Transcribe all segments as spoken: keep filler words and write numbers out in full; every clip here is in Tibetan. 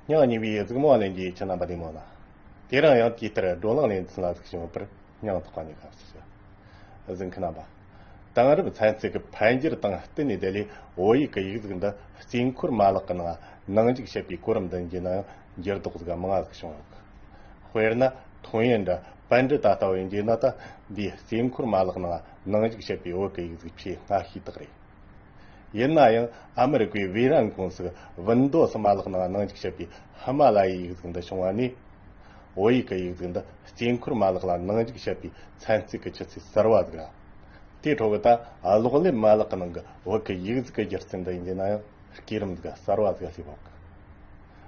སྙིང་ཉེ་བའི་གཟིགས་མོ་ལྷན་རྒྱས་ཁྱེད་རྣམ་པ་བདེ་མོ་ལ། དེ་རིང་ཡང་དེ་ལྟར་བགྲོ་གླེང་ལེ་ཚན་ལ་གཟིགས་བྱུང་བར་སྙིང་ཐག་པ་ནས་དགའ་བསུ་ཞུ། གཟིགས་མཁན་རྣམ་པ། དེང་རབས་ཚན་རྩལ་གྱི་འཕེལ་འགྱུར་དང་བསྟུན་ནས་དེ་ལས་བོད་ཡིག་གི་ཡིག་གཟུགས་འདི་རྩིས་འཁོར་མ་ལག་གི་ནང་ནང་འཇུག་བྱེད་པའི་གོ་རིམ་འདི་འགྱེད་ན་ཡང་འགྱུར་ལྡོག་ཟིག་མང་ང་ཟིག་བྱུང་ཡོད། དཔེར་ན། ཐོན་ཡིག་འདྲ་པར་འབྲི་ད་ལྟ་བུ་འགྱེད་ན་ད་འདིའི་རྩིས་འཁོར་མ་ལག་ནང་ནང་འཇུག་བྱེད་པའི་བོད་ཀྱི་ཡིག་གཟུགས་ཆེས་སྔ་ཤོས་དག་རེད། ཡིན་ན་ཡང་ཨ་མི་རི་ཀའི་ཝི་རན་ཀུང་སི་ཝིན་དོ་སི་མ་ལག་ནང་ནང་འཇུག་བྱེད་པའི་ཧི་མ་ལ་ཡའི་ཡིག་གཟུགས་འདི་བྱུང་བ་ནས། བོད་ཡིག་གི་ཡིག་གཟུགས་འདི་རྩིས་འཁོར་མ་ལག་ལ་ནང་འཇུག་བྱེད་པའི་ཚན་རྩལ་གྱི་ཆུ་ཚད་གསར་བ་ཟིག་ར། དེའི་ཁྲོད་ཀྱི་ད་གློག་ཀླད་མ་ལག་གི་ནང་གི་བོད་ཀྱི་ཡིག་གཟུགས་ཀྱི་སྒྱུ་རྩལ་འདི་ཡིན་གྱི་ན་ཡང་སྐས་རིམ་ཟིག་གསར་བ་ཟིག་སླེབས་ཡོད་གི།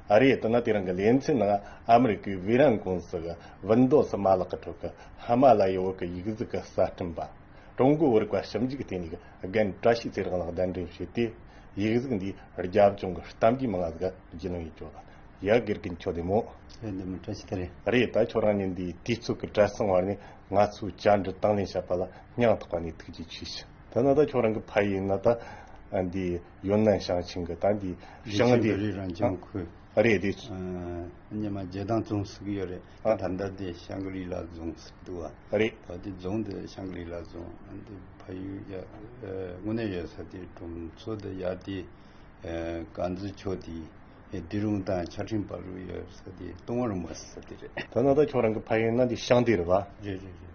ཨ་རེད། དེ་ན་དེ་རིང་གི་ལེ་ཚན་ནང་ཨ་མི་རི་ཀའི་ཝི་རན་ཀུང་སི་གི་ཝིན་དོ་སི་མ་ལག་གི་ཁྲོད་ཀྱི་ཧི་མ་ལ་ཡའི་བོད་ཀྱི་ཡིག་གཟུགས་ཀྱི་གསར་སྐྲུན་པ། ཀྲུང་གོའི་བོད་རིག་པ་ཞིབ་འཇུག་ལྟེ་གནས་ཀྱི་རྒན་བཀྲ་ཤིས་ཚེ་རིང་ལགས་གདན་འདྲེན་བྱས་ཏེ། ཡིག་གཟུགས་འདིའི་རྒྱབ་ལྗོངས་ཀྱི་གཏམ་རྒྱུད་མང་ང་ཟིག་རྒྱུས་ལོན་ཡེད་རྒྱུ་ལ། ཡ། དགེ་རྒན་ཁྱོད་བདེ་མོ། ཡ། བདེ་མོ། བཀྲ་ཤིས་བདེ་ལེགས། རེད། ད་ཁྱོད་རང་ཉིད་འདིའི་དུས་ཚོད་ཀྱི་བྲེལ་ཟིང་བར་ནས་ང་ཚོའི་བཅར་འདྲི་དང་ལེན་བྱས་པ་ལ་སྙིང་ཐག་པ་ནས་ཐུགས་རྗེ་ཆེ་ཞུ། ད་ནི་ད་ཁྱོད་རང་གི་ཕ་ཡུལ་ན་ད་འདི་ཡོན་ནན་ཞིང་ཆེན་གྱི་ད་འདི་ཞིང་སྡེ། རི་རང་ལྗང་ཁུལ། རེད། དེ་ཚོ། ཨ། སྔོན་མ་རྗེ་བདག་རྫོང་ཟེར་གྱི་ཡོད་རེད། ད་ཨ། ད་ལྟ་དེ་ཤང་གི་རི་ལ་རྫོང་ཟེར་གྱི་འདུག་བ། རེད། ད་དེ་རྫོང་དེ་ཤང་གི་རི་ལ་རྫོང་། ཨ། དེ་ཕ་ཡུལ་ཡ། ཨ། དངོས་གནས་ཡོད་ས་དེ་གྲོང་ཚོ་དེ་ཡ་དེ། ཨ། དཀར་མཛེས་ཕྱོགས་དེ། ཨ། སྡེ་རུང་དང་ཆ་ཕྲེང་བར་དུ་ཡོད་ས་དེ་སྟོང་རི་མོ་ཟེར་ས་དེ་རེད། ད་ནི་ད་ཁྱོད་རང་གི་ཕ་ཡུལ་ན་དེ་ཤང་སྡེ་རེད་བ། རེད་རེད་རེད།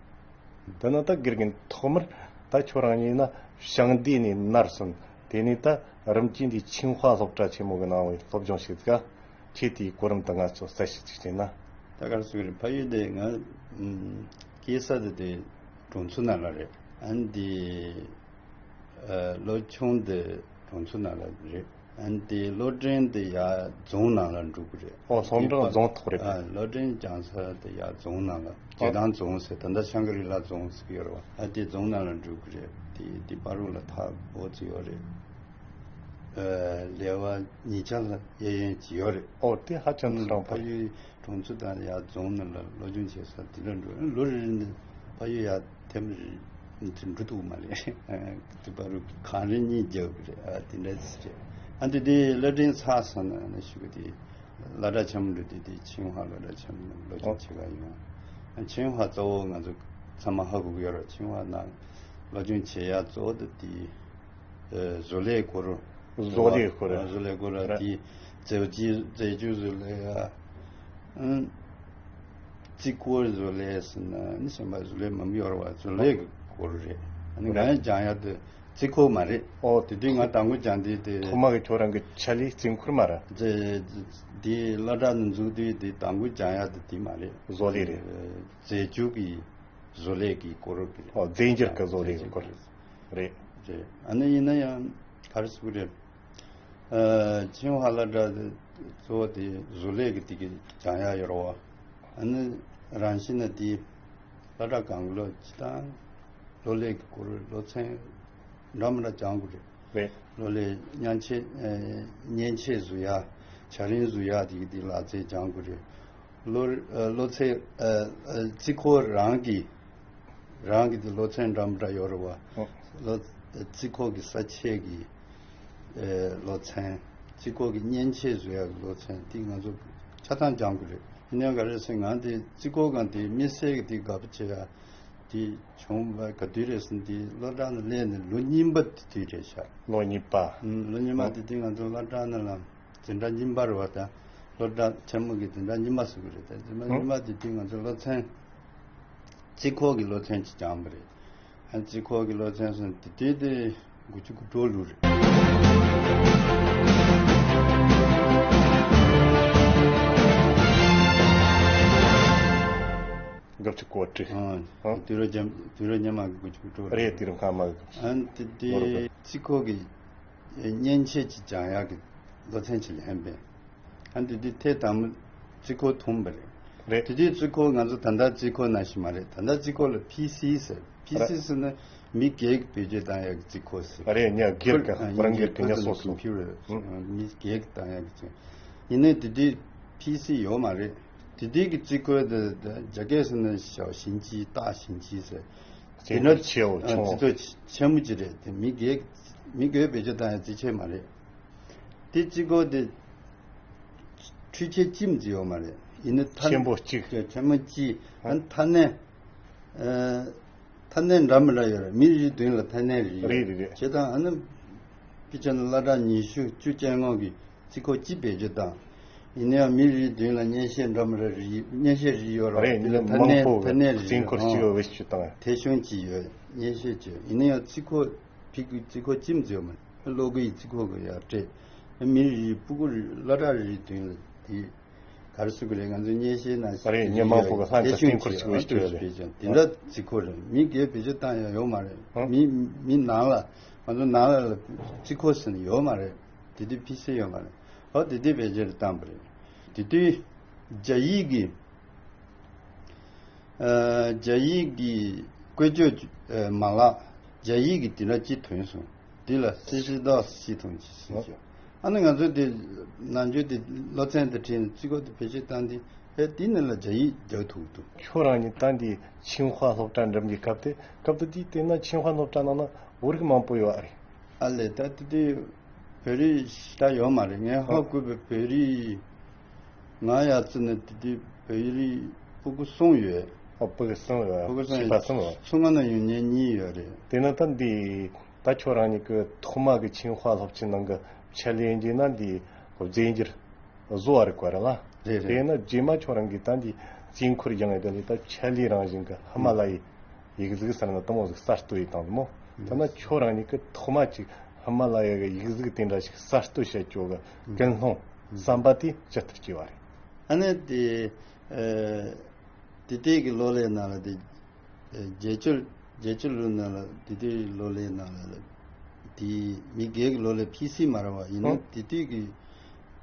འདི་ནི་ད་དགེ་རྒན་ཐོག་མར་ད་ཁྱོད་རང་ཉིད་ན་ཞིང་སྡེ་ནས་ནར་སོན། དེ་ནས་ད་རིམ་གྱིས་འདི་ཆིང་ཧྭ་སློབ་གྲྭ་ཆེན་མོ་གི་ནང་བའི་སློབ་སྦྱོང་བྱས་ཙང་། ཁྱེད་དེའི་གོ་རིམ་དུ་ང་ཚོ་གསལ་བཤད་ཅིག་བྱས་ན། ད་ག་རེ་ཟེར་གི་རེད། ཕ་ཡུལ་དེ་ང་སྐྱེས་ས་དེ་དེ་གྲོང་ཚོ་ནང་ལ་རེད། ཨ་ནི་དེ་སློབ་ཆུང་དེ་གྲོང་ཚོ་ནང་ལ་རེད། ཨ་ནི་དེ་སློབ་འབྲིང་དེ་ཡ་རྫོང་ནང་ལ་འགྲོ་གི་རེད། ཨོ། སློབ་འབྲིང་རྫོང་ཐོག་རེད་པ། ཨ། སློབ་འབྲིང་སྦྱང་ས་དེ་ཡ་རྫོང་ནང་ལ། རྗེ་བདག་རྫོང་ཟེར། ད་ལྟ་ཤང་གི་རི་ལ་རྫོང་ཟེར་གི་ཡོད་རེད་བ། ཨ། དེ་རྫོང་ནང་ལ་འགྲོ་གི་རེད། དེ་དེ་བར་དུ་ལ་ཐག་འོ་ཙི་ཡོད་རེད། ཨ། ལེ་བ་ཉིས་ཆ་ལ་གཡས་གཡོན་ཅིག་ཡོད་རེད། ཨོ། དེ་ཧ་ཅང་ཨ། དྲང་པོ་ཕ་རེད། ཡུལ་གྲོང་ཚོ་དང་ཡ་རྫོང་ནང་ལ་སློབ་སྦྱོང་བྱེད་ས་དེ་འདྲ་འགྲོ། ལོ་རེ་རེ་ནས་ཕ་ཡུལ་ཡ་དེ་མི་རེ་འགྲོ་ཐུབ་མ་རེད། དེ་བར་དུ་གངས་རི་གཉིས་རྒྱབ་རེད། ཨ། དེ་འདྲ་ཞིག་རེད། ཨ། འདི་དེ་སློབ་འབྲིང་ཚར་སོང་ན་ནི་ཞུ་གི་དེ་སློབ་གྲྭ་ཆེན་མོ་འགྲོ་དུས་དེ་ཆིང་ཧྭ་སློབ་གྲྭ་ཆེན་མོ་ནང་སློབ་སྦྱོང་བྱེད་ག་ཡོང་། ཨ། ཆིང་ཧྭ་གཙོ་བོ་ང་ཚོ་ཚང་མ་ཧ་གོ་གི་ཡོད་རེད། ཆིང་ཧྭ་ནང་སློབ་སྦྱོང་བྱེད་ཡ་གཙོ་བོ་དེ་དེ། ཨ། བཟོ་ལས་སྐོར། བཟོ་ལས་སྐོར། ཨ། བཟོ་ལས་སྐོར་ལ། རེད། དེ་རྫས་ཆུ་རྫས་ཆུ་བཟོ་ལས་ཡ། ཨང་། རྩིས་འཁོར་བཟོ་ལས་ཟེར་ན་ནི་གཞན་པ་བཟོ་ལས་མང་པོ་ཡོད་རེད་བ། བཟོ་ལས་ཀྱི་སྐོར་རེད། ཨ་ནི་ང་ཡང་སྦྱང་ཡ་དེ་རྩིས་འཁོར་མ་རེད། ཨོ། དེ་དུས་ང་དང་པོ་སྦྱང་དུས་དེ། ཐོག་མ་གི་ཁྱོད་རང་གི་ཆ་ལས་རྩིས་འཁོར་མ་རེད། དེ་དེ་སློབ་གྲྭ་ནང་འཛུལ་དུས་དེ་དང་པོ་སྦྱང་ཡ་དེ་དེ་མ་རེད། བཟོ་ལས་རེད། རྫས་ཆུ་གི་བཟོ་ལས་ཀྱི་སྐོར་རེད། ཨོ། རྫས་འགྱུར་གྱི་བཟོ་ལས་ཀྱི་སྐོར་རེད། རེད། ཨ་ནི་ཡིན་ན་ཡང་ག་རེ་ཟེར་དགོས་རེད། ཨ། ཆིང་ཧྭ་སློབ་གྲྭ་དེ་གཙོ་བོ་དེ་བཟོ་ལས་ཀྱི་དེ་གི་སྦྱང་ཡ་ཡོད་རེད་བ། ཨ་ནི་རང་བཞིན་ན་དེ་སློབ་གྲྭ་གང་གི་ལོ་སྤྱི་བཏང་གློག་ཀླད་ཀྱི་སྐོར་སློབ་ཚན་འདྲ་མི་འདྲ་སྦྱང་དགོས་རེད། རེད། གློག་ཀླད་མཉེན་ཆས། ཨ། མཉེན་ཆས་བཟོ་ཡ། བྱ་རིམ་བཟོ་ཡ་དེ་གི་དེ་ལག་རྩལ་སྦྱང་དགོས་རེད། སློབ། ཨ། སློབ་ཚན། ཨ། ཨ། རྩིས་འཁོར་རང་གི། རང་གི་དེ་སློབ་ཚན་འདྲ་མི་འདྲ་ཡོད་རེད་བ། ཨོ། སློབ། རྩིས་འཁོར་གྱི་ས་ཆའི་གི། ཨ། སློབ་ཚན། རྩིས་འཁོར་གྱི་མཉེན་ཆས་བཟོ་ཡག་གི་སློབ་ཚན་དེ་ང་ཚོ་ཆ་ཚང་སྦྱང་དགོས་རེད། ཡིན་ནའང་ག་རེ་ཟེར་ང་དེ་རྩིས་འཁོར་སྒང་དེ་དམིགས་བསལ་གྱི་དེ་དགའ་པོ་བྱེད་ཡ་དེ་བྱུང་བ་ག་དུས་རེད་ཟེར་ན་དེ་སློབ་གྲྭ་ནང་སླེབས་ནས་ལོ་གཉིས་པ་དེ་དུས་རེད་ཤག་ལོ་གཉིས་པ། ཨུམ། ལོ་གཉིས་པ། ཨོ། དེ་དུས་ང་ཚོ་སློབ་གྲྭ་ནང་ལ། འཛིན་གྲྭ་གཉིས་པ་རེད་བ། ད་སློབ་གྲྭ་ཆེན་མོ་གི་འཛིན་གྲྭ་གཉིས་པ་ཟེར་གི་རེད། ད་འཛིན་གྲྭ་གཉིས་པ་དེ་དུས་ང་ཚོ་སློབ་ཚན། རྩིས་འཁོར་གྱི་སློབ་ཚན་ཅིག་སྦྱངས་པ་རེད། ཨ། རྩིས་འཁོར་གྱི་སློབ་ཚན་སོང་དེ་དུས་དེ་དགུ་བཅུ་གོ་དྲུག་ལོ་རེད། དགུ་བཅུ་གོ་དྲུག་ཨ། ཨ། དུས་རབས་རྗེས། དུས་རབས་སྔོན་མ་གི་དགུ་བཅུ་གོ་དྲུག་རེད། དུས་རབས་སྔ་མ་གི། ཨ། དེ་དུས་ལོ་རེད། རྩིས་འཁོར་གྱི་མཉེན་ཆས་ཅིག་སྦྱང་ཡག་གི་སློབ་ཚན་ཅིག་ལེན་པས། ཨ། དེ་དུས་ཐད་དང་པོ་རྩིས་འཁོར་ཐོན་པ་རེད། རེད། དེ་དུས་རྩིས་འཁོར་ང་ཚོ་ད་ལྟ་རྩིས་འཁོར་ནང་བཞིན་མ་རེད། ད་ལྟ་རྩིས་འཁོར་ལ་ཕི་སི་ཟེར། ཕི་སི་རེད། ཟེར་ན་མི་སྒེར་གྱིས་བེད་སྤྱོད་བཏང་ཡག་གི་རྩིས་འཁོར་ཟེར། རེད། ཉ་སྒེར་གྱི། ཨ། རང་སྒེར་གྱི་ཉ་སོ་སོ། ཨ། མི་སྒེར་གྱིས་བཏང་ཡག་གི་རྩིས། ཡིན་ནའི་དེ་དུས་ཕི་སི་ཡོད་མ་རེད། དེ་དུས་ཀྱི་རྩིས་འཁོར་དེ་རྒྱ་སྐད་ཟེར་ན་ཞའོ་ཞིན་ཅི། ཏ་ཞིན་ཅི་ཟེར། རྩིས་འཁོར་ཆེ་བོ། ཨ། ཆུང་བོ། རྩིས་འཁོར་ཆེ་མོ་ཅིག་རེད། དེ་མི་སྒེར། མི་སྒེར་བེད་སྤྱོད་བཏང་ཡག་རྩིས་ཆས་མ་རེད། དེ་རྩིས་འཁོར་དེ་ འཕྲུལ་ཆས་ཅིག་ཙམ་ཡོད་མ་རེད། ཡིན་ན་མཐའ་ཆེན་པོ་གཅིག་ཆེན་མོ་གཅིག་ཨ་ནི་མཐའ་སྣེ། ཨ། མཐའ་སྣེ་འདྲ་མི་འདྲ་ཡོད་རེད། མི་རེའི་མདུན་ལ་མཐའ་སྣེ་རེ་ཡོད་རེད། རེད་རེད། བྱས་ཙང་ཨ་ནི་དཔེ་ཆ་ནི་སློབ་གྲྭ་ཉི་ཤུ་བཅུ་ཅན་ངོ་གི་རྩིས་ཁོ་གཅིག་བེད་སྤྱོད་བཏང་། ཡིན་ན་ཡང་མི་རེའི་མདུན་ལ་མཉེན་ཆས་འདྲ་མི་འདྲ་རེ་མཉེན་ཆས་རེ་ཡོད་རེད། རེད། དེ་ལ་མཐའ་སྣེ་མང་པོ་མཐའ་སྣེ་རེ་རྩིས་ཡོད་འཁོར་གཅིག་རེད། བེད་སྤྱོད་བཏང་། ཐེ་ཤུང་གཅིག་ཡོད། མཉེན་ཆས་གཅིག་ཡོད། ཡིན་ན་ཡང་རྩིས་ཁོ་ཕིག་གི་རྩིས་ཁོ་ཅིག་ཙམ་ཡོད་མ་རེད། སློབ་གི་རྩིས་ཁོ་གི་ཡར་སྤྲད། མི་རེའི་སྤུ་གུ་རེ་སློབ་གྲྭ་རེའི་མདུན་ལ་དེ། ག་རེ་ཟེར་གི་རེད། ང་ཚོ་མཉེན་ཆས་ནང་བཞིན་རེད། མི་མང་པོ་གི་ལྷན་དུ་རྩིས་འཁོར་ཞིག་བེད་སྤྱོད་རེད། དེ་འདྲ་རྩིས་འཁོར་རེད། མི་སྒེར་བེད་སྤྱོད་བཏང་ཡ་ཡོད་མ་རེད། ཨང་། མི་མི་ནང་ལ་ང་ཚོ་ནང་ལ་ལ་རྩིས་འཁོར་ཟེར་ནས་ཡོད་མ་རེད། དེ་དུས་ཕི་སི་ཡོད་མ་རེད། ཨོ་དེ་དུས་བེད་སྤྱོད་བཏང་བ་རེད། དེ་དུས་རྒྱ་ཡིག་གི་ཨ། རྒྱ་ཡིག་གི་བཀོལ་སྤྱོད་ཨ། མ་ལག་རྒྱ་ཡིག་གི་དེ་འདྲ་ཅིག་ཐོན་སོང་། དེ་ལ་སི་སི་ཌོས་ཤི་ཐོང་ཅིག་ཟེར་ཞོག་ཨ་ནི་ང་ཚོ་དེ་ནམ་རྒྱུན་དེ་སློབ་ཚན་དེ་ཁྲིད་ནས་རྩིས་འཁོར་དེ་བེད་སྤྱོད་བཏང་དུས། ཨེ། དེ་ནི་ལ་རྒྱ་ཡིག་རྒྱག་ཐུབ་འདུག་ཁྱོད་རང་གཉིས་ད་འདི་ཆིང་ཧྭ་སློབ་གྲྭ་འགྲིམ་གྱི་སྐབས་དེ། སྐབས་དེ་དུས་དེ་ན་ཆིང་ཧྭ་སློབ་གྲྭ་ནང་ན་བོད་རིགས་མང་པོ་ཡོད་ཨ་རེད། ཨ་ལས། ད་དེ་དུས་བོད་རིགས་ཞེ་དྲག་ཡོད་མ་རེད། ངས་ཧ་གོ་བའི་བོད་རིགས། ང་ཡར་བཙུགས་ནས་དེ་དུས་བོད་རིགས་སྤུ་གུ་གསུམ་ཡོད། ཨོ། སྤུ་གུ་གསུམ་ཡོད། སྤུ་གུ་གསུམ་ཡོད། བྱིས་པ་གསུམ་ཡོད། ཚོང་ཁང་ནང་ཡོད་མཁན་གཉིས་ཡོད་རེད། དེ་ན་ད་འདི་ད་ཁྱོད་རང་གཉིས་ཀྱི་ཐོག་མ་གི་ཆིང་ཧྭ་སློབ་ཆེན་ནང་གི་ཕྱག་ལས་ཡིན་གྱི་ན་འདི་རྫས་འགྱུར་བཟོ་བ་རེད་གོ་ར་ལ། རེད་རེད། དེས་ན་རྗེས་མ་ཁྱོད་རང་གིས་ད་འདི་རྩིས་འཁོར་སྦྱངས་ཡོད་དེ་ལས་ད་ཆ་ལི་རང་བཞིན་གྱི་ཧི་མ་ལ་ཡའི་ཡིག་གཟུགས་ཟེར་ན་དེ་མོ་ཟིག་གསར་གཏོད་ཡིན་དང་དེ་མོ། ད་ན་ཁྱོད་རང་ཉིད་ཀྱི་ཐོག་མ་ཅིག་ཧི་མ་ལ་ཡ་གི་ཡིག་གཟུགས་དེ་འདྲ་ཞིག་གསར་གཏོད་བྱེད་ཆོག་གི་ཀུན་སློང་བསམ་པ་དེ་ཇི་ལྟར་སྐྱེ་བ་རེད། ཨ་ནི་དེ་ཨ། དེ་དུས་ཀྱི་གློག་ཀླད་ནང་ལ་དེ། རྒྱལ་སྤྱི་རྒྱལ་སྤྱི་ལོ་ནང་ལ་དེ་དུས་གློག་ཀླད་ནང་ལ་དེ་མི་སྒེར་གྱི་གློག་ཀླད་ཕི་སི་མ་རེད་བ། ཡིན་ན་ཨོ། དེ་དུས་ཀྱི་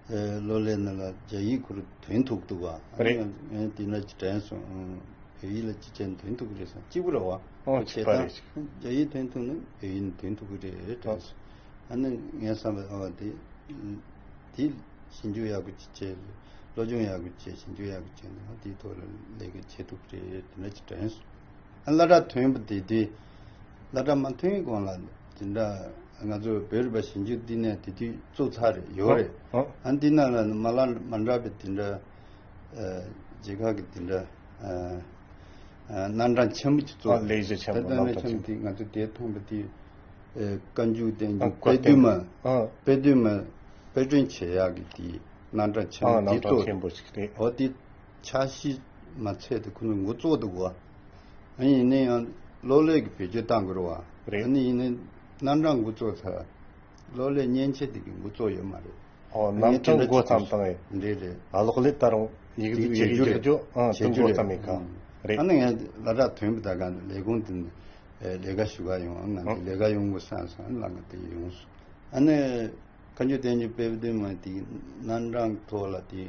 ཨ། གློག་ཀླད་ནང་ལ་རྒྱ་ཡིག་ཁོ་རང་ཐོན་ཐུབ་འདུག་བ། ཨ་རེད། ནི་ངས་དེ་ན་ཅིག་དྲན་སོང་། ཨང་། བོད་ཡིག་ལ་ཅིག་བྱས་ཐོན་ཐུབ་ཀྱི་རེད་བསམ། གཅིག་པུ་རེད་བ། ཨོ། བྱས་ཙང་རྒྱ་ཡིག་ཐོན་ཐུབ་ན་བོད་ཡིག་ནི་ཐོན་ཐུབ་ཀྱི་རེད་དྲན་སོང་། ཨ་ནི་ངས་བསམ་པ། ཨོ། དེ་དེ་ཞིབ་འཇུག་ཡག་པོ་ཅིག་བྱས། སློབ་སྦྱོང་ཡག་པོ་བྱས། ཞིབ་འཇུག་ཡག་པོ་བྱས་ན་དེའི་ཐོག་ལ་ལས་ཀ་བྱེད་ཐུབ་ཀྱི་རེད་དེ་འདྲ་ཅིག་དྲན་སོང་། ཨ། སློབ་གྲྭ་ཐོན་པ་དེ་དུས། སློབ་གྲྭ་མ་ཐོན་གོང་ལ་དེ་འདྲ་ང་ཚོ་བོད་རིག་པ་ཞིབ་འཇུག་བསྟི་གནས་དེ་དུས་བཙུགས་ཚར་རེད། ཡོད་རེད། ཨོ། ཨ་ནི་དེ་ནང་ལ་མ་ལ་མ་འདྲ་བའི་དེ་འདྲ་ཨ། རྒྱལ་ཁབ་ཀྱི་དེ་འདྲ་ཨ། ཨ། རྣམ་གྲངས་ཆེན་པོ་ཅིག་བཙུགས། ཨ། ལས་གཞི་ཆེན་པོ། ད་རྣམ་གྲངས་ཆེན་པོ་དེ་ང་ཚོ་དེ་མཐོང་པ་དེ་ཨ། བཀའ་འགྱུར་བསྟན་འགྱུར། ཨ། དཔེ་སྟོན་པ། ཨ། དཔེ་སྟོན་པ་དཔེ་སྐྲུན་བྱེད་ཡག་གི་དེ་རྣམ་གྲངས་ཆེན་པོ། ཨ། དེ་རྣམ་གྲངས་བཙུགས། ཆེན་པོ་ཞིག་རེད། འོ་དེ་འཆར་གཞི་མ་ཚད་དེ་ཁོ་ཚོ་འགོ་བཙུགས་འདུག་བ། ཨ། ཡིན་ན་ཡང་གློག་ཀླད་ཀྱི་བེད་སྤྱོད་བཏང་དགོས་རེད་བ། རེད། ཨ་ནི་ཡིན་ན་རྣམ་གྲངས་འགོ་བཙུགས་ཚར། གློག་ཀླད་མཉེན་ཆས་དེ་གི་འགོ་བཙུགས་ཡོད་མ་རེད། ཨོ། ཨ་ནི་རྣམ་གྲངས་འགོ་བརྩམས་བཏང་ཡོད། རེད་རེད། ཨ། གློག་ཀླད་ད་རུང་ཡིག་གཟུགས་ཡིག་རྒྱུགས་རྒྱག་རྒྱུ། ཨང་། དེ་འགོ་བརྩམས་མེད་ག། ཨང་། རེད། ཨ་ནི་ངས་སློབ་གྲྭ་ཐོན་པ་ད་ག་ལས་ཁུངས་དེ་ནས་ལས་ཀ་ཞུ་ག་ཡོང་། ང་ཚོ་ལས་ཀ་ཡོང་དགོས་བསམ་སོང་། ཨ་ནི་ལམ་ཁ་དེ་ཡོང་སོང་། ཨ་ནི། བཀའ་འགྱུར་བསྟན་འགྱུར་དཔེ་སྟོན་པ་དེའི་རྣམ་གྲངས་ཐོག་ལ་དེ་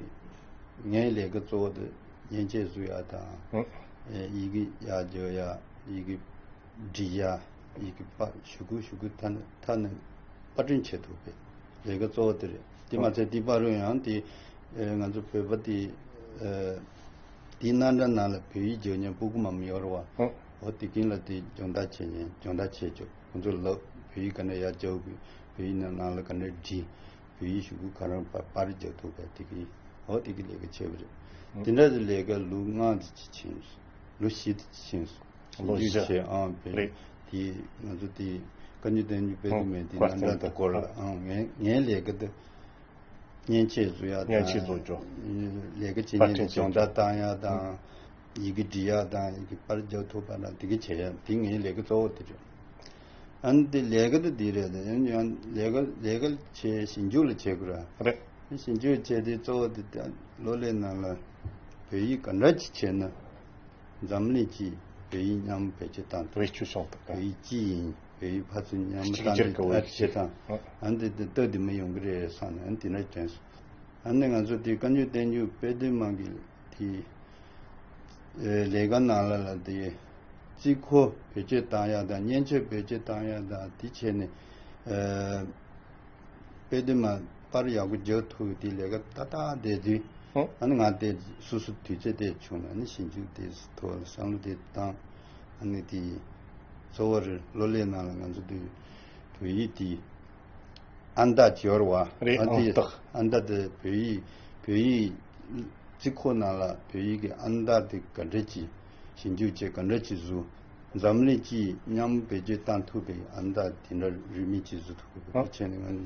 ངའི་ལས་ཀ་གཙོ་བོ་དེ་མཉེན་ཆས་བཟོ་ཡག་དང་། ཨ། ཡི་གེ་ཡར་འཇོག་ཡག་ཡི་གེ་འབྲི་ཡག་ཡི་གེ་པར་ཞུ་གུ་ཞུ་གུ་མཐའ་ནས་མཐའ་ནས་པར་སྐྲུན་བྱེད་ཐུབ་པའི་ལས་ཀ་གཙོ་བོ་དེ་རེད། དེ་མ་ཚད་དེའི་བར་དུ་ཡང་དེ་ཨ། ང་ཚོ་བོད་པ་དེ་ཨ། དེའི་རྣམ་གྲངས་ནང་ལ་བོད་ཡིག་རྒྱག་མཁན་སྤུ་གུ་མང་པོ་ཡོད་རེད་བ། ཨ། འོ་དེ་ཀུན་ལ་དེ་སྦྱོང་བརྡར་བྱེད་མཁན་སྦྱོང་བརྡར་བྱེད་ཆོག་ཁོང་ཚོ་ལ་བོད་ཡིག་ག་འདྲ་ཡར་རྒྱག་དགོས། བོད་ཡིག་ནང་ནང་ལ་ག་འདྲ་འབྲི། བོད་ཡིག་ཞུ་གུ་ག་རང་པར་པར་རྒྱག་ཐུབ་པ་དེ་གི། འོ་དེ་གི་ལས་ཀ་བྱས་པ་རེད། ཨ། དེ་འདྲ་དེ་ལས་ཀ་ལོ་ལྔ་དེ་ཅིག་ཕྱིན་སོང་། ལོ་བཞི་དེ་ཅིག་ཕྱིན་སོང་། ལོ་བཞི། ཞིབ་འཇུག་བྱས། ཨང་། བོད། རེད། དེ་ང་ཚོ་དེ་བཀའ་འགྱུར་བསྟན་འགྱུར་དཔེ་སྟོན་པའི་དེ་རྣམ་གྲངས་དེ་སྐོར་ལ། ཨང་། ངའི་ངའི་ལས་ཀ་དེ་མཉེན་ཆས་བཟོ་ཡག་དང་། མཉེན་ཆས་བཟོ་རྒྱུ། ལས་ཀ་བྱེད་མཁན་དེ་སྦྱོང་བརྡར་བཏང་ཡག་དང་། ཡི་གེ་འབྲི་ཡག་དང་། ཡི་གེ་པར་རྒྱག་ཐུབ་པ་དང་། དེ་གི་བྱེད་ཡག་དེ་ངའི་ལས་ཀ་གཙོ་བོ་དེ་རེད། ཨ་ནི་དེ་ལས་ཀ་དེ་དེ་རེད། ཡང་ཡང་ལས་ཀ་ལས་ཀ་བྱེད། ཞིབ་འཇུག་ལ་བྱེད་དགོས་ར། རེད། ཞིབ་འཇུག་བྱས་དེ་གཙོ་བོ་དེ་ད་གློག་ཀླད་ནང་ལ་བོད་ཡིག་ག་འདྲ་ཅིག་བྱས་ན་འཛམ་གླིང་སྤྱིས་བོད་ཡིག་མཉམ་བེད་སྤྱོད་བཏང་ཐུབ། བེད་སྤྱོད་བྱུང་ཐུབ་ག། བོད་ཡིག་སྤྱི་ཡིན། བོད་ཡིག་ཕར་ཚུར་མཉམ་གཅིག་གྱུར་གྱི་བེད་སྤྱོད་བཏང་། ཨ་ནི་དེ་སྟབས་བདེ་མོ་ཡོང་གི་རེད་བསམ་ནས། ཨ་ནི་དེ་འདྲ་དྲན་སོང་། ཨ་ནི་ང་ཚོ་དེ་བཀའ་འགྱུར་བསྟན་འགྱུར་དཔེ་སྟོན་པ་གི་དེ་ཨེ་ལས་ཀ་ནང་ལ་ལ་དེ་རྩིས་འཁོར་བེད་སྤྱོད་བཏང་ཡག་དང་། མཉེན་ཆས་བེད་སྤྱོད་བཏང་ཡག་དང་། དེ་བྱས་ནས་ཨེ་དཔེ་དེ་མ་པར་ཡག་པོ་རྒྱག་ཐུབ་དེ་ལས་ཀ་ཏག་ཏག་བསྡད་དུས། ཨོ། ཨ་ནི་ང་དེ་སོ་སོ་དུས་ཚོད་དེ་བྱུང་ནས། ཨ་ནི་ཞིབ་འཇུག་དེ་ཐོག་ལ་བསམ་བློ་དེ་བཏང་། ཨ་ནི་དེ་གཙོ་བོ་རེད། གློག་ཀླད་ནང་ལ་ང་ཚོ་དེ་བོད་ཡིག་དེ་ཨ་མདའ་ཅིག་ཡོད་རེད་བ། རེད། ཨ་དེ་ཨང་རྟགས། ཨ་མདའ་དེ་བོད་ཡིག་ བོད་ཡིག་རྩིས་ཁོ་ནང་ལ་བོད་ཡིག་གི་ཨང་རྟགས་དེ་ག་འདྲ་ཅིག་ཞིབ་འཇུག་བྱས། ག་འདྲ་ཅིག་བཟོ། འཛམ་གླིང་སྤྱིས་མཉམ་བེད་སྤྱོད་བཏང་ཐུབ་པའི་ཨང་རྟགས་དེ་འདྲ་རིན་མེད་ཅིག་བཟོ་ཐུབ་དགོས་པ་ཨ། བྱས་ནས། ང་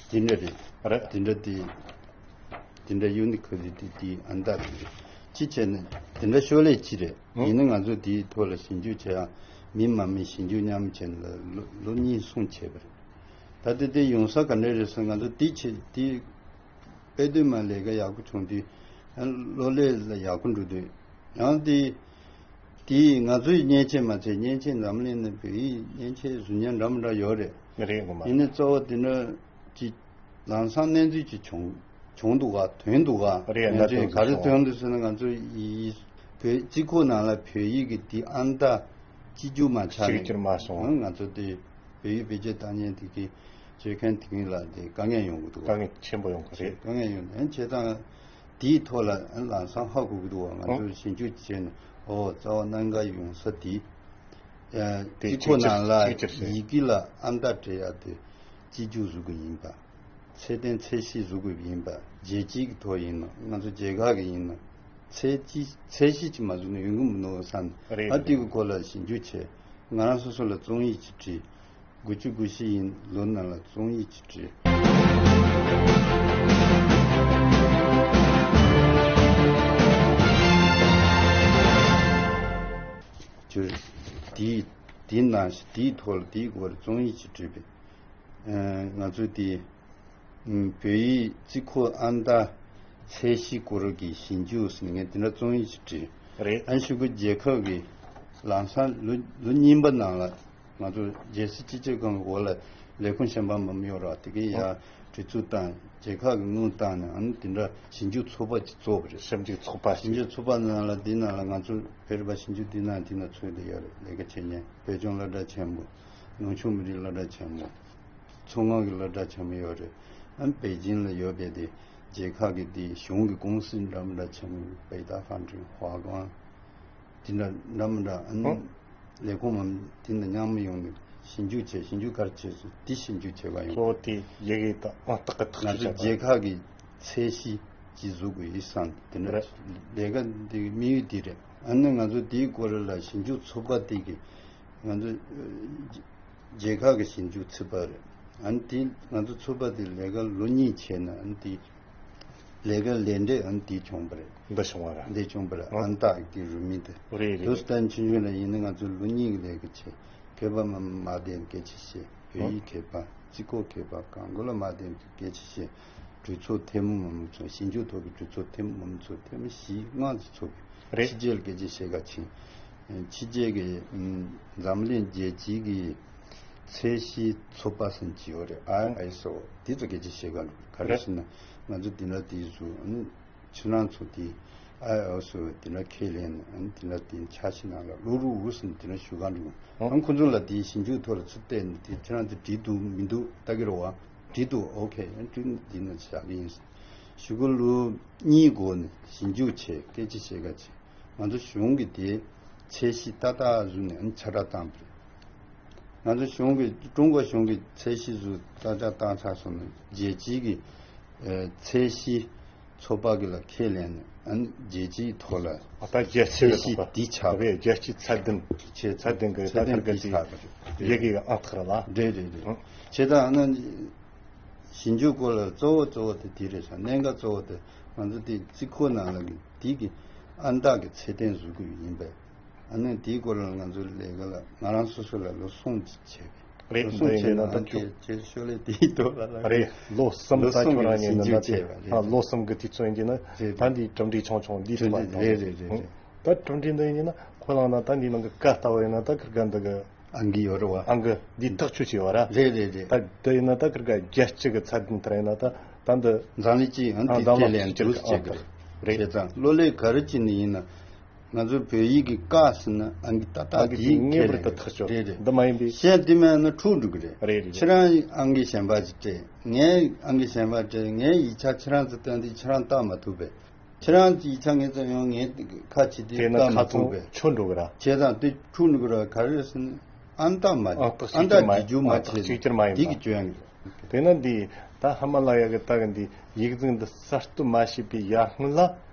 དེ་དེ་འདྲ་རེད། རེད། དེ་འདྲ་དེ་དེ་འདྲ་ཡུ་ནི་ཁོ་ལི་ཏི་དེའི་ཨང་རྟགས་དེ་རེད། ཅི་བྱས་ནས་དེ་འདྲ་ཤོག་ལྷེ་ཅིག་རེད། ཨ། ཡིན་ན་ང་ཚོ་དེའི་ཐོག་ལ་ཞིབ་འཇུག་བྱེད་ཡ་མི་མང་མི་ཞིབ་འཇུག་མཉམ་བྱས་ནས་ལོ་ལོ་གཉིས་གསུམ་བྱས་པ་རེད། ད་ལྟ་དེ་ཡོང་ས་ག་འདྲ་རེད་ཟེར། ང་ཚོ་དེ་བྱེད་དེ་དཔེ་སྟོན་མ་ལས་ཀ་ཡག་པོ་བྱུང་དུས། ཡང་གློག་ཀླད་ལ་ཡག་པོ་འགྲོ་དུས། ཡང་དེ་དེ་ང་ཚོའི་མཉེན་ཆས་མ་ཚད། མཉེན་ཆས་འཛམ་གླིང་ནང་བོད་ཡིག་མཉེན་ཆས་བཟོ་མཁན་འདྲ་མི་འདྲ་ཡོད་རེད། རེད་ངོ་མ། ཡིན་ནའི་གཙོ་བོ་དེ་འདྲ་ཅིག་ལམ་སང་གནས་ཚུལ་ཅིག་བྱུང་བྱུང་འདུག་ག་ཐོན་འདུག་ག་རེད། ང་ཚོས་ག་རེ་ཐོན་འདུག་ཟེར་ན། ང་ཚོ་ཡི་བོད་རྩིས་ཁོ་ནང་ལ་བོད་ཡིག་གི་དེ་ཨང་རྟགས་གཅིག་གྱུར་མ་ཆགས་ནས། གཅིག་གྱུར་མ་སོང་། ང་ཚོ་དེ་བོད་ཡིག་བེད་སྤྱོད་བཏང་མཁན་དེ་གི་བྱེད་མཁན་དེ་གི་ལ་དེ་དཀའ་ངལ་ཡོང་གི་འདུག་དཀའ་ངལ་ཆེན་པོ་ཡོང་གི་རེད། དཀའ་ངལ་ཡོང་། ཨ། བྱས་ཙང་དེའི་ཐོག་ལ་ལམ་སང་ཧ་གོ་གི་འདུག་བ། ང་ཚོས་ཞིབ་འཇུག་བྱས་ནས། ཨོ། རྩ་བ་གནད་འགག་ཡོང་ས་དེ། ཨ། དེ་རྩིས་ཁོ་ནང་ལ་ཅིག་ཅིག་ཡི་གེ་ལ་ཨང་རྟགས་སྤྲད་ཡ་དེ་གཅིག་གྱུར་བཟོ་དགོས་ཡིན་པ། ཚད་ལྡན་ཚད་གཞི་བཟོ་དགོས་ཡིན་པ། རྒྱལ་སྤྱིའི་ཐོག་ཡིན་ན། ང་ཚོ་རྒྱལ་ཁབ་ཀྱི་ཡིན་ན། ཚད་གཞི་ཚད་གཞི་ཅིག་མ་བཟོས་ན་ཡོང་གི་མི་འདུག་བསམ། རེད། ཨ། དེ་གི་སྐོར་ལ་ཞིབ་འཇུག་བྱས། ང་རང་སོ་སོ་ལ་རྩོམ་ཡིག་ཅིག་བྲིས། དགུ་བཅུ་གོ་བཞི་ཡི་ལོ་ནང་ལ་རྩོམ་ཡིག་ཅིག་བྲིས། ཅིག་དེའི་དེའི་ནང་དེའི་ཐོག་ལ་དེའི་སྐོར་རྩོམ་ཡིག་ཅིག་བྲིས་པས། ཨ། ང་ཚོས་དེ། ཨ། བོད་ཡིག་རྩིས་ཁོ་ཨང་རྟགས་ཚད་གཞི་སྐོར་གྱི་ཞིབ་འཇུག་ཟེར་ནས་ངས་དེ་འདྲ་རྩོམ་ཡིག་ཅིག་བྲིས། རེད། ཨ། གཞུག་གུ་རྒྱལ་ཁབ་ཀྱི་ལམ་སང་ལོ་ལོ་གཉིས་པ་ནང་ལ་ང་ཚོ་རྒྱལ་སྲིད་སྤྱི་ཁྱབ་ཁང་གི་འོག་ལ་ལས་ཁུངས་གཞན་པ་མང་པོ་ཡོད་རེད། དེ་གའི་ཡར་གྲོས་ཚོགས་བཏང་། རྒྱལ་ཁབ་ཀྱི་དངུལ་བཏང་ནས། ཨ་ནི་དེ་འདྲ་ཞིབ་འཇུག་ཚོགས་པ་ཅིག་བཙུགས་པ་རེད། ཞིབ་འཇུག་ཚོགས་པ་ཞིབ་འཇུག་ཚོགས་པ་ནང་ལ། དེ་ནང་ལ་ང་ཚོ་བོད་རིག་པ་ཞིབ་འཇུག་དེ་ནང་དེ་ནང་ཚུད་བསྡད་ཡོད་རེད། ལས་ཀ་བྱེད་མཁན་བོད་ལྗོངས་སློབ་གྲྭ་ཆེན་མོ། ནུབ་ཕྱོགས་མི་རིགས་སློབ་གྲྭ་ཆེན་མོ། མཚོ་སྔོན་གྱི་སློབ་གྲྭ་ཆེན་མོ་ཡོད་རེད། ཨ་ནི་པེ་ཅིང་ལ་ཡོད་པའི་དེ་རྒྱལ་ཁབ་ཀྱི་དེ་གཞུང་གི་ཀུང་སི་འདྲ་མི་འདྲ་ཆེན་མོ། 北大、 དེ་འདྲ་འདྲ་མི་འདྲ། ཨ་ནི་ཨང་། ལས་ཁུངས་མང་དེ་འདྲ་མཉམ་མི་ཡོང་ནས་ཞིབ་འཇུག་བྱས། ཞིབ་འཇུག་ག་རེ་བྱས་སོང་། དེ་ཞིབ་འཇུག་བྱེད་པ་ཡིན། གཙོ་བོ་དེ་ཡི་གེ་དང་ཨང་རྟགས་ཀྱི་ཐག་ང་ཚོ་གཅོད་བྱ་རྒྱལ་ཁབ་ཀྱི་ཚད་གཞི་ཅིག་བཟོ་དགོས་ཡིན་བསམ། དེ་འདྲ་རེད། ལས་ཀ་འདི་དམིགས་ཡུལ་དེ་རེད། ཨ་ནི་ང་ཚོ་དེའི་སྐོར་ལ་ཞིབ་འཇུག་ཚོགས་པ་དེ་གི་ང་ཚོ་རྒྱལ་ཁབ་ཀྱི་ཞིབ་འཇུག་ཚོགས་པ་རེད། ཨ་ནི་དེ་ང་ཚོ་ཚོགས་པ་དེ་ལས་ཀ་ལོ་གཉིས་བྱས་ན། ཨ་ནི་དེ་ལས་ཀ་ལས་འབྲས་ཨ་ནི་དེ་བྱུང་བ་རེད། འདི་བྱུང་བ་རེད། འདི་བྱུང་བ་རེད། ཨང་། ཨང་རྟགས་ཀྱི་རུ་མི་དེ། རེད་རེད། ལོ་སི་ཏན་ཆུང་ཆུང་ལ་ཡིན་ན་ང་ཚོ་ལོ་གཉིས་ཀྱི་ལས་ཀ་བྱས། མཁས་པ་མང་མང་བསྟེན། སྐད་ཆ་བཤད། བོད་ཡིག་མཁས་པ། རྩིས་ཁོ་མཁས་པ། གང་དགོས་ལ་མང་བསྟེན་གྱི་སྐད་ཆ་བཤད། གྲོས་ཚོགས་ཐེངས་མང་མང་ཚོགས། ཞིབ་འཇུག་ཐོག་གི་གྲོས་ཚོགས་ཐེངས་མང་མང་ཚོགས། ཐེངས་མ་བཞི་ལྔ་ཙམ་ཚོགས་པའི། རེད། ཕྱི་རྒྱལ་སྐད་ཆ་བཤད་ག་ཕྱིན། ཕྱི་རྒྱལ་གྱི་ཨམ་འཛམ་གླིང་རྒྱལ་སྤྱིའི་གི་ཚད་གཞི་ཚོགས་པ་ཟེར་གྱི་ཡོད་རེད། ཨའི་ཨེས་ཨོ། དེ་ཚོ་སྐད་ཆ་བཤད་ག་འགྲོ། ག་རེ་རེད། ཟེར་ན་ང་ཚོ་དེ་འདྲ་དེ་བཟོ། ཨ་ནི་ཁྱེད་རང་ཚོ་དེ་ཨའི་ཨེས་ཨོ་དེ་འདྲ་ཁས་ལེན་ནས། ཨ་ནི་དེ་འདྲ་དེ་འཆར་གཞི་ནང་ལ་བླུག་རོགས་ཟེར་ནས་དེ་འདྲ་ཞུ་ག་འགྲོ། ཨ་ནི་ཁོ་ཚོ་ལ་དེའི་ཞིབ་འཇུག་ཐོག་ལ་ཚུར་བལྟས་ནས། དེ་ཁྱེད་རང་ཚོ་འགྲིག་འདུག་མི་འདུག་ལྟ་གི་རེད་བ། འགྲིག་འདུག་ཨོ་ཁེ། ཨ་ནི་འདི་ནང་བཞག་གི་ཡིན། གཞུག་གུ་ལོ་གཉིས་འགོར་ནས་ཞིབ་འཇུག་བྱས། སྐད་ཆ་བཤད་ག་བྱས། ང་ཚོ་གཞུང་གིས་དེ་ཚད་གཞི་ཏག་ཏག་བཟོས་ནས། ཨ་ནི་ཆ་འདྲ་བཏང་པ་རེད། ང་ཚོ་གཞུང་གིས། ཀྲུང་གོ་གཞུང་གིས་ཚད་གཞི་བཟོས། ཏག་ཏག་བཏང་ཚར་སོང་ན། རྒྱལ་སྤྱིའི་གི་ཨ་ཚད་གཞི་ཚོགས་པ་གི་ལ་ཁས་ལེན་ནས། ཨ་ནི་རྒྱལ་སྤྱིའི་ཐོག་ལ་ཨ་ད་རྒྱལ་སྤྱི་གི་ཚད་གཞི་ཚོགས་པ་འདི་ཆགས། རེད། རྒྱལ་སྤྱིའི་ཚད་ལྡན། ཆེ་ཚད་ལྡན་གི། ཚད་ད་ལྡན་ག་གི་འདི་དེ་ཆགས་པ་རེད། ཡི་གེ་གི་ཨང་རྟགས་རེད་ལ། རེད་རེད་རེད། ཨང་། བྱས་ཙང་ཨ་ནི་ཞིབ་འཇུག་སྐོར་ལ་གཙོ་བོ་གཙོ་བོ་དེ་དེ་རེད་ཤག་གནད་འགག་གཙོ་བོ་དེ་ང་ཚོ་དེ་རྩིས་ཁོ་ནང་ལ་གི་དེ་གི་ཨང་རྟགས་ཀྱི་ཚད་ལྡན་བཟོ་དགོས་ཡིན་པས། ཨ་ནི་དེའི་སྐོར་ལ་ང་ཚོ་ལས་ཀ་ལ་ང་རང་སོ་སོ་ལ་ལོ་གསུམ་ཅིག་བྱས་པས། རེད། ལོ་གསུམ་འདི་བྱས་ཡིན་ན། ནས་ད་ཨ་ཁྱོད། ཁྱེད་ཁྱོད་ཤོག་ལྷེ་དེའི་ཐོག་ལ་ལ། རེད། ལོ་གསུམ། ལོ་ད་གསུམ་ཁྱོད་རང་གི་ཡིན་ན་ཞིབ་འཇུག་ད་དེ། བྱས་པ་རེད། ཨ། ལོ་གསུམ་གི་དུས་ཚོད་ཡིན་ན། རེད། ད་འདི་གྲུབ་འབྲས་ཆུང་ཆུང་འདི་ཐོབ་པ་དེ། རེད་རེད་རེད་རེད། ད་གྲུབ་འབྲས་འདི་ཡིན་ན། ཁོ་རང་ན་ད་འདི་ནང་གི་ཀ་ལྟ་བ་ཡིན་ན། ད་ཁིར་ག་འདི་གི་ཨང་ཀི་ཡོད་རེད་བ། ཨང་ཀི་འདི་ཐག་ཆོད་བྱས་བ་ར། རེད་རེད་རེད། ད་དེ་ཡིན་ན་ད་ཁིར་ག་རྒྱལ་སྤྱི་གི་ཚད་ལྡན་དེ་ར་ཡིན་ན། ད་ད་འདི་འཛམ་གླིང་སྤྱིའི་ཨང་ཨང་དེ་འཛམ་ཁས་ལྷག་ལེན་སྤྱི་འདུག་ཁྱེད་ཀྱི་རེད། བྱས་ཙང་གློག་ཀླད་ག་རེ་བྱས་ནས་ཡིན་ན། ང་ཚོ་བོད་ཡིག་གི་ཀ་ཟེར་ན་ཨང་ཀི་ཏག་ཏག་ཨང་ཀི་དེ་དེ་ངེས་པར་དུ་ཐག་ཆོད། རེད་རེད། འདི་མ་ཡིན་པའི། གཞན་དེ་མིན་ན་འཁྲུག་འགྲོ་གི་རེད། རེད་རེད། ཁྱེད་རང་ཨང་ཀི་གཞན་པ་ཅིག་སྤྲད། ངའི་ཨང་ཀི་གཞན་པ་སྤྲད། ངའི་ཡིག་ཆ་ཁྱེད་རང་ཚོ་སྟོན་དུས་ཁྱེད་རང་བལྟ་མ་ཐུབ་པས། ཁྱེད་རང་ཚོ་ཡིག་ཆ་ངས་བལྟ་ཡོང་། ངས་ཁ་ཕྱེ་དུས་དེ་ན་བལྟ་མ་ཁ་ཐུབ་ཚོན་པས། ཆོད་འགྲོ་གི་ར། བྱས་ཙང་དེ་འཁྲུག་འགྲོ་གི་ར། ག་རེ་ཟེར་ན་ཨང་རྟགས་མ། ཨང་རྟགས་ཨང་གཅིག་ཀྱང་མ། རྟགས་གཅིག་ཀྱང་མ། གཅིག་ཀྱང་མ་ཡིན་པ། དེ་གི་སྐྱོན་གི་རེད། དེ་ན་འདི། ད་ཧི་མ་ལ་ཡ་གི་ད་གི་འདི་ཡིག་གཟུགས་འདི་གསར་གཏོད་མ་བྱས་པའི་ཡར་སྔོན་ལ།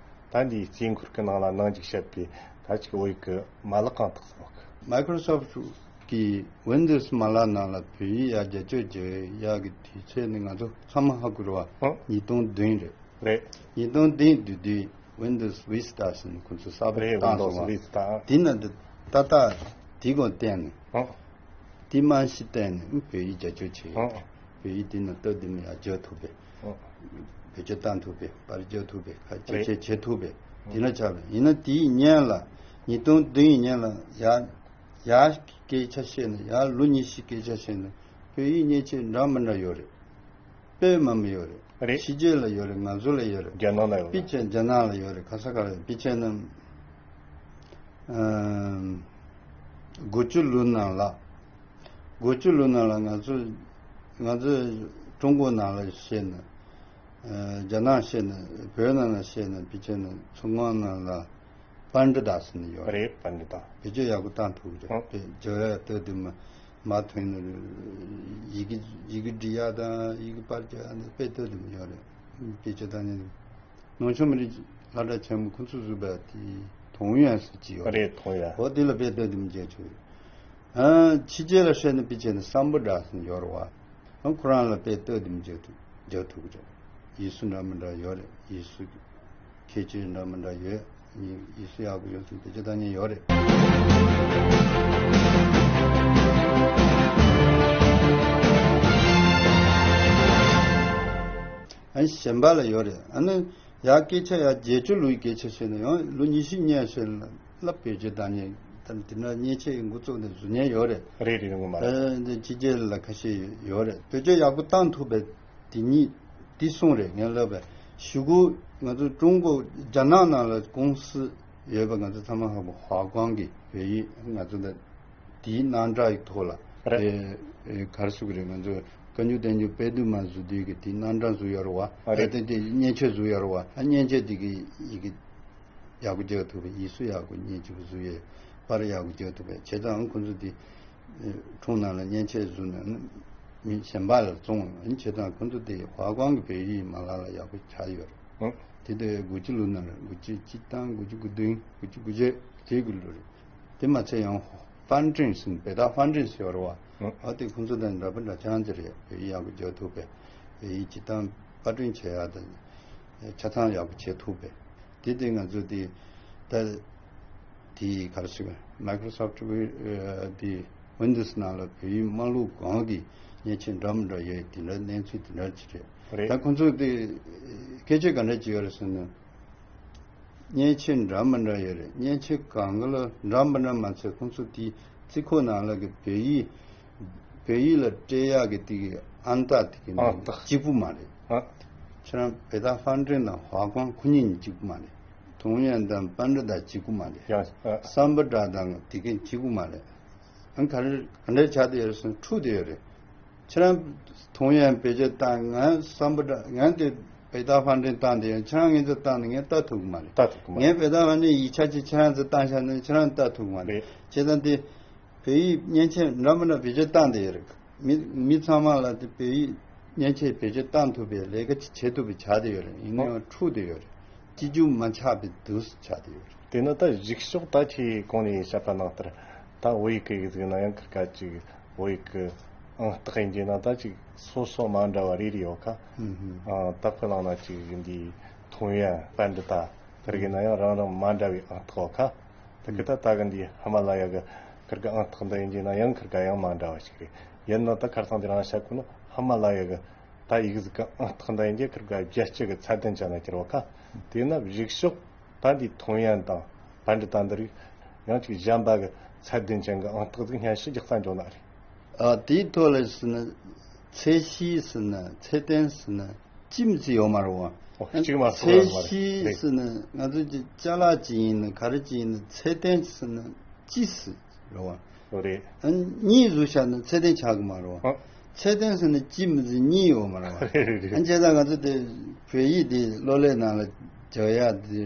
ད་འདི་རྩིས་འཁོར་གི་ནང་ལ་ནང་འཇུག་བྱེད་པའི་ད་ཅིག་བོད་ཡིག་གི་མ་ལག་གང་དག་སོགས། Microsoft གི་Windows མ་ལག་ནང་ལ་བོད་ཡིག་ཡར་བསྒྱུར་བཅོས་བྱེད་ཡག་གི་དུས་ཚོད་ནི་ང་ཚོ་ཚང་མ་ཧ་གོ་རེད་བ། ཨང་། ཉིས་སྟོང་བདུན་རེད། རེད། ཉིས་སྟོང་བདུན་དུས་དུས་Windows Vista ཟེར་ནས་ཁོ་ཚོ་གསར་པ་རེད། བཏང་Windows སོང་བ། Vista། དེ་ན་འདི་ཏག་ཏག་དེ་གོང་བསྟན་ནས། ཨང་། དེ་མ་གཞི་བསྟན་ནས་བོད་ཡིག་བསྒྱུར་བཅོས་བྱས་ཡོད། ཨང་། བོད་ཡིག་དེ་ན་སྟབས་བདེ་མོ་ཡར་བསྒྱུར་ཐུབ་པས། ཨང་། བེད་སྤྱོད་བཏང་ཐུབ་པས། པར་བསྒྱུར་ཐུབ་པས། ཁ་རེད། ཆེ་ཆེ་བྱེད་ཐུབ་པས། དེ་ན་ཆགས་པས། ཡིན་ན་དེའི་སྔོན་ལ་ཉིས་སྟོང་བདུན་ཡི་སྔོན་ལ་ཡར་ཡར་སྐད་ཆ་བཤད་ན། ཡར་ལོ་ཉི་ཤུ་སྐད་ཆ་བཤད་ན་བོད་ཡིག་མཉེན་ཆས་འདྲ་མི་འདྲ་ཡོད་རེད། པད་མ་མི་ཡོད་རེད། རེད། ཕྱི་རྒྱལ་ལ་ཡོད་རེད། ང་ཚོ་ལ་ཡོད་རེད། རྒྱ་ནག་ལ་ཡོད་པི་རེད། ཅན་རྒྱ་ནག་ལ་ཡོད་རེད། ག་ས་ག་ལ་ཡོད། པི་ཅན་ནམ། ཨམ། དགུ་བཅུ་ལོའི་ནང་ལ། དགུ་བཅུ་ལོའི་ནང་ལ་ང་ཚོ་ང་ཚོ་ཀྲུང་གོ་ནང་ལ་བཤད་ན། ཨ། རྒྱ་ནག་བཤད་ན། བོད་ནང་ལ་བཤད་ན། པི་ཅན་ནམ་ཚོང་ཁང་ནང་ལ། པཎྜི་ཏ་ཟེར་ནས་ཡོད་རེད། པཎྜི་ཏ། བེད་སྤྱོད་ཡག་པོ་བཏང་ཐུབ་ཀྱི་རེད། ཨང་། དེ་བརྗོད་ཡ་སྟབས་བདེ་མོ་མ་ཐོན་ནས། ཡི་གེ་ཡི་གེ་འབྲི་ཡ་དང་ཡི་གེ་པར་རྒྱག་ཡ་ནི་དཔེ་སྟབས་བདེ་མོ་ཡོད་རེད། བེད་སྤྱོད་བཏང་ནས་ནང་ཆོས་མི་རིགས་སློབ་གྲྭ་ཆེན་མོ་ཁོང་ཚོ་བཟོས་པ་དེ་ཐོང་ཡོན་ཟེར་གྱི་ཡོད་རེད། རེད། ཐོང་ཡོན། འོ་དེ་ལ་དཔེ་སྟབས་བདེ་མོ་བྱས་ཆོག་ཡོད། ཨ། ཕྱི་རྒྱལ་ལ་བཤད་ན་པི་ཅན་ནམ་སམ་བྷོ་ཊ་ཟེར་ནས་ཡོད་རེད་བ། ཨ། ཁོ་རང་ལ་དཔེ་སྟབས་བདེ་མོ་བྱས་ཐུབ། རྒྱག་ཐུབ་ཀྱི་རེད། ཡིག་གཟུགས་འདྲ་མི་འདྲ་ཡོད་རེད། ཡིག་གཟུགས་ཁྱད་ཆོས་འདྲ་མི་འདྲ་ཡོད། ཡིག་ཡིག་གཟུགས་ཡག་པོ་ཡོད་ཚུལ་བེད་སྤྱོད་བཏང་མཁན་ཡོད་རེད། ཨ་ནི་གཞན་པ་ལ་ཡོད་རེད། ཨ་ནི་ཡར་སྐད་ཆ་ཡར་བརྒྱད་ཅུ་ལོའི་སྐད་ཆ་བཤད་ན་ཡང་ལོ་ཉི་ཤུ་སྔོན་བཤད་ན་སླར་བེད་སྤྱོད་བཏང་མཁན་དང་། དེ་འདྲ་མཉེན་ཆས་འགོ་བཙུགས་ནས་བཟོ་མཁན་ཡོད་རེད། རེད་རེད། ངོ་མ་རེད། ཨ། འདི་ཕྱི་རྒྱལ་ལ་ཁ་ཤས་ཡོད་རེད། བེད་སྤྱོད་ཡག་པོ་བཏང་ཐུབ་པའི་དེ་ཉིད་དེ་གསུངས་རེད། ངས་ལབ་པ་གཞུག་གུ་ང་ཚོ་ཀྲུང་གོ་རྒྱ་ནག་ནང་ལ་ཀུང་སི་ཡོད་པ་ང་ཚོ་ཚང་མ་ཧ་གོ། ཧྭ་ཀོང་གི་བོད་ཡིག་ང་ཚོ་ད་དེའི་སྣ་ཁྲ་ཡི་ཐོག་ལ། རེད། ཨེ། ཨེ། ག་རེ་ཟེར་དགོས་རེད། ང་ཚོ་བཀའ་འགྱུར་བསྟན་འགྱུར་དཔེ་བསྡུར་མ་བཟོ་དུས་ཀྱི་དེའི་སྣ་ཁྲ་བཟོས་ཡོད་རེད་བ། ཨ། རེད། དེ་དེ་མཉེན་ཆས་བཟོས་ཡོད་རེད་བ། ཨ། མཉེན་ཆས་དེ་གི་ཡི་གེ་ཡག་པོ་རྒྱག་ཐུབ་པའི། ཡིག་གཟུགས་ཡག་པོ་མཉེན་ཆས་བཟོ་ཡས། པར་ཡག་པོ་རྒྱག་ཐུབ་པའི། བྱས་ཙང་ཁོང་ཚོ་དེ་ཁྲོམ་ནང་ལ་མཉེན་ཆས་བཟོས་ནས་མི་གཞན་པ་ལ་བཙོང་། བྱས་ཙང་ཁོང་ཚོ་དེ་ཧྭ་ཀོང་གི་བོད་ཡིག་མ་ལག་ལ་ཡག་པོ་ཆགས་ཡོད་རེད། ཨང་། དེ་དུས་དགུ་བཅུ་ལོ་ནང་ལ། དགུ་བཅུ་གཅིག་དང་དགུ་བཅུ་གོ་བདུན། དགུ་བཅུ་གོ་བརྒྱད་དེ་གི་ལོ་རེད། དེ་མ་ཚད་ཡང་ཧྥན་ཀྲིན་ཟེར། བེ་ཏ་ཧྥན་ཀྲིན་ཟེར་ཡོད་རེད་བ། ཨང་། ཨ། དེ་ཁོང་ཚོ་དང་འདྲ་པོ་འདྲ་ཆགས་ཀྱི་རེད། བོད་ཡིག་ཡག་པོ་རྒྱག་ཐུབ་པའི། བོད་ཡིག་སྤྱིར་བཏང་པར་སྐྲུན་བྱེད་ཡག་དང་ཆ་ཚང་ཡག་པོ་བྱེད་ཐུབ་པའི། དེ་དེ་ང་ཚོ་དེ་ད་དེ་ག་རེ་ཟེར། Microsoft Win- ཨ། དེ་Windows ནང་ལ་བོད་ཡིག་མ་བླུགས་གོང་གི་མཉེན་ཆས་འདྲ་མི་འདྲ་ཡོད། དེ་འདྲ་གནས་ཚུལ་དེ་འདྲ་ཅིག་རེད། རེད། ད་ཁོང་ཚོ་དེ་སྐད་ཆ་ག་འདྲ་ཅིག་ཡོད་རེད་ཟེར་ན། མཉེན་ཆས་འདྲ་མི་འདྲ་ཡོད་རེད། མཉེན་ཆས་གང་ག་ལ་འདྲ་མི་འདྲ་མ་ཚད་ཁོང་ཚོ་དེའི་རྩིས་ཁོ་ནང་ལ་གི་བོད་ཡིག་བོད་ཡིག་ལ་སྤྲད་ཡག་གི་དེ་གི་ཨང་རྟགས་དེ་གི་ཨང་རྟགས་གཅིག་པུ་མ་རེད། ཨ། ཁྱེད་རང་བེ་ཏ་ཧྥན་ཀྲིན་དང་ཧྭ་ཀོང་ཁོ་གཉིས་གཉིས་གཅིག་པུ་མ་རེད། ཐོང་ཡོན་དང་པཎྜི་ཏ་གཅིག་པུ་མ་རེད། ཡང་། ཨ། སམ་བྷོ་ཊ་དང་དེ་གི་གཅིག་པུ་མ་རེད། ཨ། ག་རེ་ག་འདྲ་ཆགས་བསྡད་ཡོད་རེད་ཟེར་ན་འཁྲུག་བསྡད་ཡོད་རེད། ཁྱེད་རང་ཐོང་ཡོན་བེད་སྤྱོད་བཏང་། ང་སམ་བྷོ་ཊ། ང་དེ་བེ་ཏ་ཧྥན་ཀྲིན་བཏང་བསྡད་ཡོད། ཁྱེད་རང་ངའི་ཚོ་བཏང་ནས་ངས་ལྟ་ཐུབ་ཀྱི་མ་རེད། ལྟ་ཐུབ་ཀྱི་མ་རེད། ངས་བེ་ཏ་ཧྥན་ཀྲིན་ཡིག་ཆ་ཅིག་ཁྱེད་རང་ཚོ་བཏང་བཞག་ན་ཁྱེད་རང་ལྟ་ཐུབ་ཀྱི་མ་རེད། རེད། བྱས་ཙང་དེ་བོད་ཡིག་མཉེན་ཆས་འདྲ་མི་འདྲ་བེད་སྤྱོད་བཏང་བསྡད་ཡོད་རེད། མི་མི་ཚང་མ་ལ་དེ་བོད་ཡིག་མཉེན་ཆས་བེད་སྤྱོད་བཏང་ཐུབ་པའི་ལས་ཀ་ཅིག་བྱེད་ཐུབ་པ་ཆགས་བསྡད་ཡོད་རེད། ཡིན་ན་ཡང་འཁྲུག་བསྡད་ཡོད་རེད། གཅིག་གྱུར་མ་ཆགས་པའི་དུས་སུ་ཆགས་བསྡད་ཡོད་རེད། དེ་ནི་ད་གཞུག་ཕྱོགས་ད་ཁྱེད་གོང་ནས་བཤད་པ་ནང་ལྟར་ད་བོད་ཡིག་གི་ཡིག་གཟུགས་ན་ཡང་ཁིར་ཀ་ཅིག་བོད་ཡིག་གི་ཨང་རྟགས་ཡིན་གྱི་ན་ད་ཅིག་སོ་སོ་མ་འདྲ་བ་རེ་རེ་ཡོད་ཁ། ཨུ་ཧུམ། ཨ། ད་ཁོ་ནང་ན་ཅིག་འདི་ཐོང་ཡོན་པཎྜི་ཏ་ཁིར་གི་ན་ཡང་རང་རང་མ་འདྲ་བའི་ཨང་རྟགས་ཡོད་ཁ། ད་གི་ད་ད་གི་འདི་ཧི་མ་ལ་ཡ་གི་ཁིར་གི་ཨང་རྟགས་འདི་ཡིན་གྱི་ན་ཡང་ཁིར་ག་ཡང་མ་འདྲ་བ་ཞིག་རེད། ཡིན་ན་ད་ཁར་སང་འདི་རང་བཤད་གོ་ནོ་ཧི་མ་ལ་ཡ་གི་ད་ཡིག་གཟུགས་ཀྱི་ཨང་རྟགས་འདི་ཡིན་གྱི་ཁིར་ག་རྒྱལ་སྤྱི་གི་ཚད་ལྡན་ཅན་ན་གྱུར་བ་ཁ། དེས་ན་གཞུག་ཕྱོགས་ད་འདི་ཐོང་ཡོན་དང་པཎྜི་ཏ་འདི་རིགས་ཡང་ཅིག་གཞན་པ་གི་ཚད་ལྡན་ཅན་གྱི་ཨང་རྟགས་ཟིག་སྙན་ཞུ་རྒྱག་ས་འགྱོ་ན་རེད། ཨ། དེའི་ཐོག་ལ་ཟེར་ན་ཚད་གཞི་ཟེར་ན་ཚད་ལྡན་ཟེར་ན་ཅི་མི་ཚེ་ཡོད་མ་རེད་བ། ཨོ། གཅིག་མ་གཏོགས་ཡོད་མ་རེད། ཚད་གཞི་ཟེར་ན་ང་ཚོ་ཅིག་ཅ་ལག་ཅིག་ཡིན་ན་ག་རེ་ཅིག་ཡིན་ན་ཚད་ལྡན་ཟེར་ན་གཅིག་ཟེར་རེད་བ། ཨོ། རེད། ཨ། གཉིས་བཟོས་བཞག་ན་ཚད་ལྡན་ཆགས་ཀྱི་མ་རེད་བ། ཨ། ཚད་ལྡན་ཟེར་ན་གཅིག་མི་ཚེ་གཉིས་ཡོད་མ་རེད་བ། རེད་རེད་རེད། ཨ། བྱས་ཙང་ང་ཚོ་དེ་བོད་ཡིག་དེ་གློག་ཀླད་ནང་ལ་སྦྱོར་ཡག་དེ་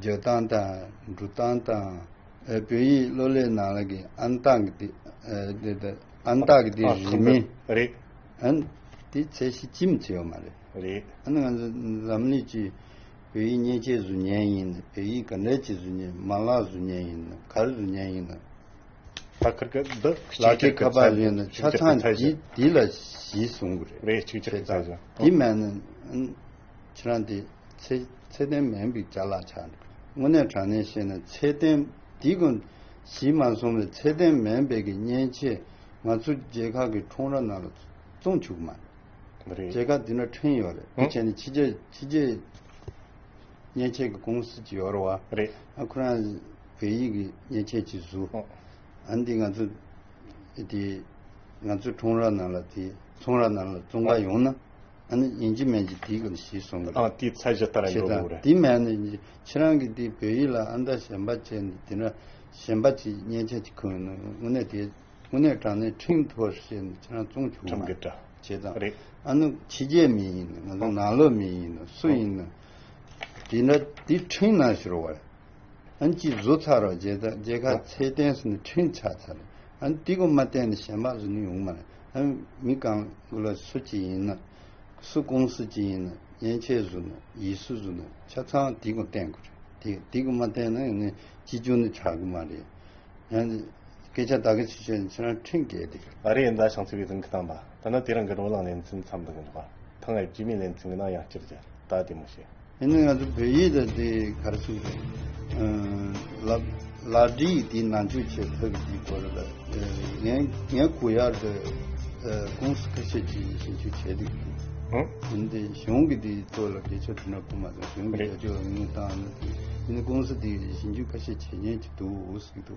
སྦྱོར་སྟངས་དང་འབྲི་སྟངས་དང་། ཨ། བོད་ཡིག་གློག་ཀླད་ནང་ལ་གི་ཨང་རྟགས་ཀྱི་དེ། ཨ། དེ་དེ་ཨང་རྟགས་ཀྱི་དེ་ཨ། རིས་མེད། རེད། ཨ། དེ་ཚད་གཞི་ཅིས་ཅི་ཡོད་མ་རེད། རེད། ཨ་ནི་ང་ཚོ་འཛམ་གླིང་སྤྱི་བོད་ཡིག་མཉེན་ཆས་བཟོ་མཁན་ཡིན་ན། བོད་ཡིག་ག་འདྲ་ཅིག་བཟོ་མཁན། མ་ལག་བཟོ་མཁན་ཡིན་ན། ག་རེ་བཟོ་མཁན་ཡིན་ན། ད་ཁིར་ཀ་འདི། ལག་ཁྱེར་ཁ་པར་ཡོད་ན་ཆ་ཚང་འདི་འདི་ལ་གཞི་བཟུང་གི་རེད། རེད། གཅིག་གྱུར་གྱི་ཚད་གཞི། དེ་མེད་ན་ཨ་ནི་ཁྱེད་རང་དེ་ཚད་ཚད་ལྡན་མིན་པའི་ཅ་ལག་ཆགས་འགྲོ། དངོས་གནས་དྲང་གནས་བཤད་ན་ཚད་ལྡན་འདི་ཀུན་གཞི་མ་བཟུང་བའི་ཚད་ལྡན་མིན་པའི་གི་མཉེན་ཆས་ང་ཚོ་རྒྱལ་ཁབ་ཀྱི་ཁྲོམ་ར་ནང་ལ་བཙོང་བཅུག་མ་རེད། རེད། རྒྱལ་ཁབ་འདི་ན་ཁྲིམས་ཡོད་རེད། ཨང་། དེ་བྱས་ནས་ཕྱི་རྒྱལ་ཕྱི་རྒྱལ་མཉེན་ཆས་ཀྱི་ཀུང་སི་ཅིག་ཡོད་རེད་བ། རེད། ཨ་ཁོ་རང་བོད་ཡིག་གི་མཉེན་ཆས་ཅིག་བཟོ། ཨོ། ཨ་འདི་ང་ཚོ་དེ་ང་ཚོའི་ཁྲོམ་ར་ནང་ལ་དེ་ཚོང་ར་ནང་ལ་བཙོང་ག་ཡོང་ན། ཨ་ནི་ཡིན་གཅིག་མིན་གཅིག་དེའི་སྒང་ལ་གཞི་བཟུང་གི་རེད། ཨ་དེའི་ཚད་གཞི་ལྟར་བྱས་ཙང་འགྲོ་དགོས་རེད། དེ་མེད་ནས་ཁྱེད་རང་གིས་དེ་བོད་ཡིག་ལ་ཨ་མདའ་གཞན་པ་བྱས་ནས་དེ་འདྲ་གཞན་པ་ཅིག་མཉེན་ཆས་ཅིག་ཁུར་ཡོང་ན་དངོས་གནས་དེ་དངོས་གནས་དྲང་གནས་ཁྲིམས་ཐོག་བཤད་ནས་ཁྱེད་རང་བཙོང་བཅུག་མ་ཁྲིམས་ཀྱི་དྲ་བྱས་ཙང་། རེད། ཨ་ནི་ཕྱི་རྒྱལ་མི་ཡིན་ན། ང་ཚོ་ནང་ལོགས་མི་ཡིན་ན། སུ་ཡིན་ན། དེ་འདྲ་དེ་ཁྲིམས་ནང་ཞུགས་རོགས་བར། ཨ་ནི་ཅིག་བཟོ་ཚར་རོགས་རྒྱལ་ཁབ་རྒྱལ་ཁབ་ཚད་ལྡན་ཟེར་ནས་ཁྲིམས་ཆགས་ཚར་རེད། ཨ་ནི་དེ་གོ་མ་བརྟེན་ནས་གཞན་པ་བཟོ་ནི་ཡོང་མ་རེད། ཨ་ནི་མི་གང་གོ་ལ་སུ་ཅིག་ཡིན་ན། སུ་ཀུང་སི་ཅིག་ཡིན་ན། མཉེན་ཆས་བཟོ་ན། ཡིག་གཟུགས་བཟོ་ན། ཆ་ཚང་དེ་གོ་བརྟེན་དགོས་རེད། དེ་དེ་གོ་མ་བརྟེན་ན་ཡང་ནི་ཅི་བྱུང་ནི་ཆགས་གི་མ་རེད། ཡང་ནི་སྐད་ཆ་ད་གི་ཆི་ཆོད་ནི་ཁྱེད་རང་ཁྲིམས་འགལ་དེ་གི། ཨ་རེ་ཡིན་ད་ཤང་ཚེ་བའི་དུང་གི་བཏང་པ་ད་ན་དེ་རང་གི་བགྲོ་གླེང་ལེ་ཚན་མཚམས་འདི་གི་འདུག་ག་ཐང་ངའི་སྤྱི་མི་ལེ་ཚན་གི་ནང་ཡང་བསྐྱར་བྱས་ད་དེ་མོ་བྱས། ཡིན་ན་ང་ཚོ་བོད་ཡིག་དང་དེ་ག་རེ་ཟེར་དགོས་རེད། ལག་ལག་བྲིས་དེ་ནང་འཇུག་བྱེད་ཐབས་ཀྱི་དེའི་སྐོར་ལ་ངས་ངས་གོ་ཡག་དེ་ཀུང་སི་ཁ་ཤས་ཀྱིས་ཞིབ་འཇུག་བྱས་འདུག་ཨང་། ཡིན་དེ་གཞུང་གི་དེའི་ཐོག་ལ་སྐད་ཆ་དེ་འདྲ་གོ་མ་སོང་། གཞུང་གི་རྒྱབ་སྐྱོར་ཡོང་བཏང་ན་དེ་ཡིན་ན་ཀུང་སི་དེ་ཞིབ་འཇུག་ཁ་ཤས་བྱེད་མཁན་ཅིག་འདུག་ཟེར་གྱི་འདུག